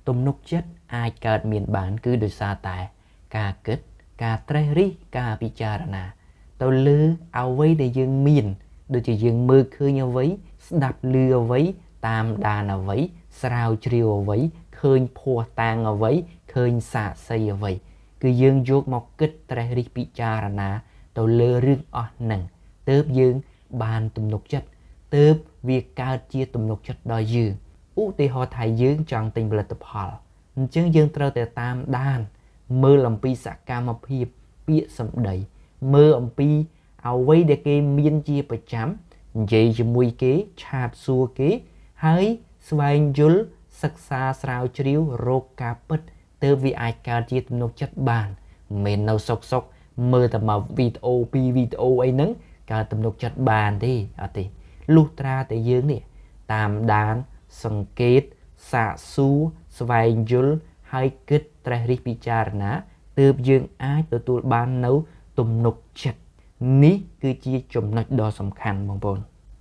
ទំនុកចិត្តអាចកើតមានបាន គឺដោយសារតែការគិត ការត្រេះរិះ ការពិចារណាទៅលើអ្វីដែលយើងមាន ដូចជាយើងមើលឃើញអ្វី ស្ដាប់ឮអ្វី តាមដានអ្វី ស្រាវជ្រាវអ្វី ឃើញភ័ស្តុតាងអ្វី ឃើញសាក្សីអ្វី គឺយើងយកមកគិតត្រេះរិះពិចារណាទៅលើរឿងអស់ហ្នឹង ទើបយើងបានទំនុកចិត្ត ទើបវាកើតជាទំនុកចិត្តដល់យើង។ ឧទាហរណ៍ថាយើងចង់ទិញផលិតផល អញ្ចឹងយើងត្រូវតែតាមដានមើលអំពីសកម្មភាព ពាក្យសម្ដី មើលអំពីអ្វីដែលគេមានជាប្រចាំ និយាយជាមួយគេ ឆាតសួរគេ ហើយស្វែងយល់ សិក្សាស្រាវជ្រាវរកការពិត ទើបវាអាចកើតជាទំនុកចិត្តបាន។ មិនមែននៅសុកសុកមើលតែមកវីដេអូពីរវីដេអូអីហ្នឹងកើតទំនុកចិត្តបានទេ អត់ទេ លុះត្រាតែយើងនេះតាមដាន សង្កេត សាកសួរ ស្វែងយល់ ហើយគិតត្រេះរិះពិចារណា ទើបយើងអាចទទួលបាននៅទំនុកចិត្ត។ នេះគឺជាចំណុចដ៏សំខាន់បងប្អូន។